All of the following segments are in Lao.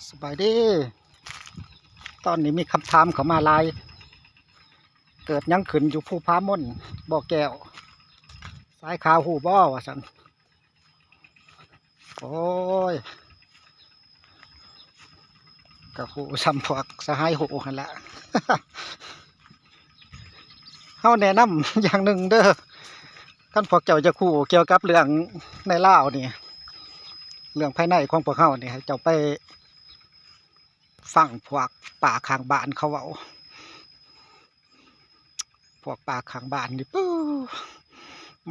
ສະບາຍດີ. ຕອນນີ້ມີຄຳຖາມເຂົ້າມາຫຼາຍ, ເກີດຫຍັງຂຶ້ນຢູ່ພູຜາມົນ ບໍ່ແກ້ວ ຊາຍຂາວ ຮູ້ບໍ່ ວ່າຊັ້ນ. ໂອ້ຍ ກະຮູ້ສ່ຳພວກສະຫາຍຮູ້ຫັ້ນລະ. ເຮົາແນະນຳຢ່າງໜຶ່ງເດີ, ຄັນພວກເຈົ້າຢາກຮູ້ກ່ຽວກັບເລື່ອງໃນລາວນີ້ ເລື່ອງພາຍໃນຂອງພວກເຮົານີ້ ໃຫ້ເຈົ້າໄປຟັງພວກປ້າຂ້າງບ້ານເຂົາເວົ້າ. ພວກປ້າຂ້າງບ້ານນີ້ ປູ້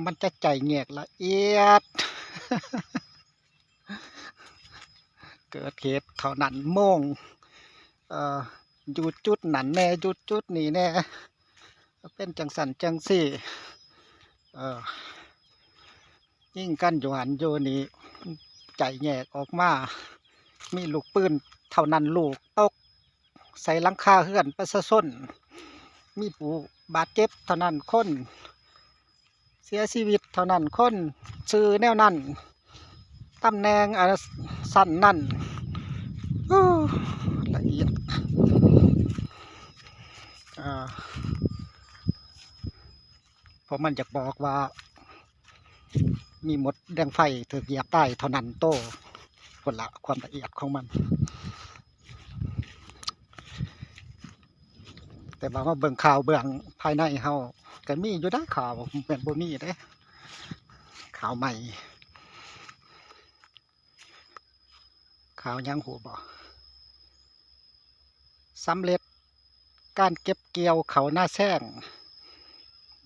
ມັນຈະໄຈ້ແຍກລະອຽດ. ເກີດເຫດເທົ່ານັ້ນໂມງ ເອີ ຢູ່ຈຸດນັ້ນແດ່ ຢູ່ຈຸດນີ້ແດ່ ເປັນຈັ່ງຊັ້ນຈັ່ງຊີ້ ເອີ ຍິງກັນຢູ່ຫັ້ນຢູ່ນີ້ ໄຈ້ແຍກອອກມາ ມີລູກປືນເທົ່ານັ້ນລູກຕົກໃສ່ຫຼັງຄາເຮືອນປະຊາຊົນ, ມີຜູ້ບາດເຈັບເທົ່ານັ້ນຄົນ ເສຍຊີວິດເທົ່ານັ້ນຄົນ, ຊື່ແນວນັ້ນ, ຕຳແໜ່ງອັນຊັ້ນນັ້ນ. ໂອ້ ລະອຽດ ອ່າ ເພາະມັນຢາກບອກວ່າ ມີມົດແດງໄຟຖືກຢຽບຕາຍເທົ່ານັ້ນໂຕ, ພຸ້ນລະຄວາມລະອຽດຂອງມັນ. ແຕ່ວ່າມາເບິ່ງຂ່າວເບື້ອງພາຍໃນເຮົາ ກະມີຢູ່ເດ້ຂ່າວ, ແມ່ນບໍ່ມີເດ້ ຂ່າວໃໝ່. ຂ່າວຫຍັງຮູ້ບໍ່? ສຳເລັດການເກັບກ່ຽວເຂົ້ານາແຊງ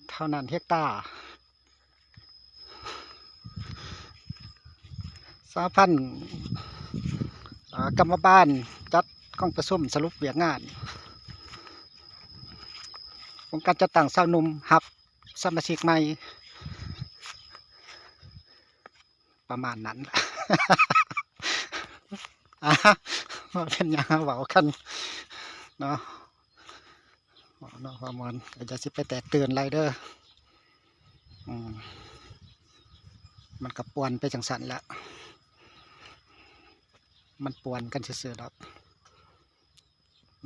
ເທົ່ານັ້ນເຮັກຕາ. ສະຫະພັນ ເອີ ກຳມະບານຈັດກອງປະຊຸມສະຫຼຸບວຽກງານ, ອົງການຈັດຕັ້ງຊາວໜຸ່ມຮັບສະມາຊິກໃໝ່ ປະມານນັ້ນ. ອາ ບໍ່ເປັນຫຍັງ ເວົ້າກັນເນາະ ເວົ້າເນາະ ເວົ້າມ່ວນ ກະຢ່າຊິໄປແຕກຕື່ນຫຼາຍເດີ. ອືມ ມັນກະປ່ວນໄປຈັ່ງຊັ້ນແຫຼະ, ມັນປ່ວນກັນຊື່ໆດອກ.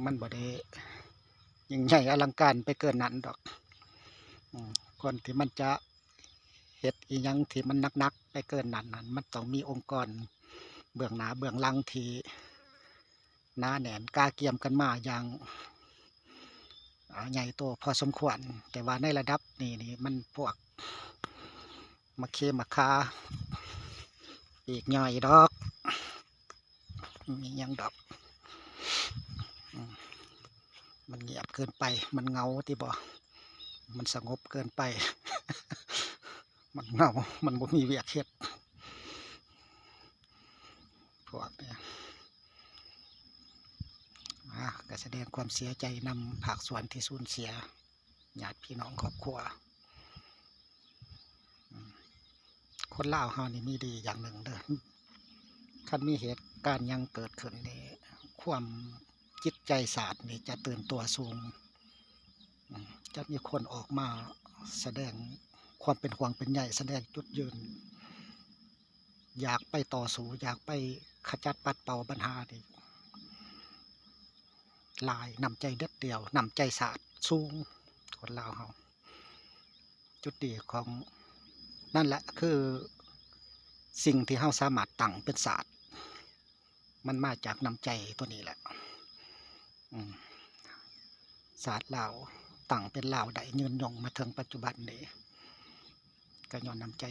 ມັນບໍ່ໄດ້ຍິ່ງໃຫຍ່ອະລັງການໄປເກີນນັ້ນດອກ. ອືມ ກ່ອນທີ່ມັນຈະເຮັດອີ່ຫຍັງທີ່ມັນໜັກໆໄປເກີນນັ້ນນັ້ນ ມັນຕ້ອງມີອົງກອນເບື້ອງໜ້າເບື້ອງຫຼັງທີ່ໜາແໜ້ນກາກຽມກັນມາຢ່າງ ອາ ໃຫຍ່ໂຕພໍສົມຄວນ. ແຕ່ວ່າໃນລະດັບນີ້ນີ້ ມັນພວກມະເຄມະຄາ ປີກຍ່ອຍດອກ. ມີຫຍັງດອກ ອືມ ມັນງຽບເກີນໄປ ມັນເຫງົາຕິບໍ ມັນສະຫງົບເກີນໄປ ມັນເຫງົາ ມັນບໍ່ມີວຽກເຮັດ ພວກນີ້. ອາ ກະສະແດງຄວາມເສຍໃຈນຳພາກສ່ວນທີ່ສູນເສຍ ຍາດພີ່ນ້ອງຄອບຄົວ. ອືມ ຄົນລາວເຮົານີ້ມີດີຢ່າງໜຶ່ງເດີ, ຄັນມີເຫດການຫຍັງເກີດຂຶ້ນນີ້ ຄວາມຈິດໃຈຊາດນີ້ຈະຕື່ນຕົວສູງ. ອືມ ຈະມີຄົນອອກມາສະແດງຄວາມເປັນຫ່ວງເປັນໃຍ, ສະແດງຈຸດຢືນ ຢາກໄປຕໍ່ສູ້, ຢາກໄປຂະຈັດປັດເປົ່າບັນຫານີ້ຫຼາຍ, ນ້ຳໃຈເດັດດ່ຽວ, ນ້ຳໃຈຊາດສູງ ຄົນລາວເຮົາ. ຈຸດດີຂອງນັ້ນແຫຼະ ຄືສິ່ງທີ່ເຮົາສາມາດຕັ້ງເປັນຊາດ ມັນມາຈາກນ້ຳໃຈໂຕນີ້ແຫຼະ. ອືມ ຊາດລາວຕັ້ງເປັນລາວໄດ້ຍືນຍົງມາເຖິງປັດຈຸບັນນີ້ ກໍຍ້ອນນ້ຳໃຈ,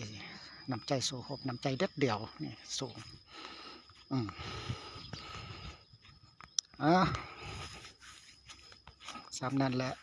ນ້ຳໃຈສູ້ຮົບ, ນ້ຳໃຈເດັດດ່ຽວນີ້ສູງ. ອືມ ອາ ສ່ຳນັ້ນແຫຼະ ເ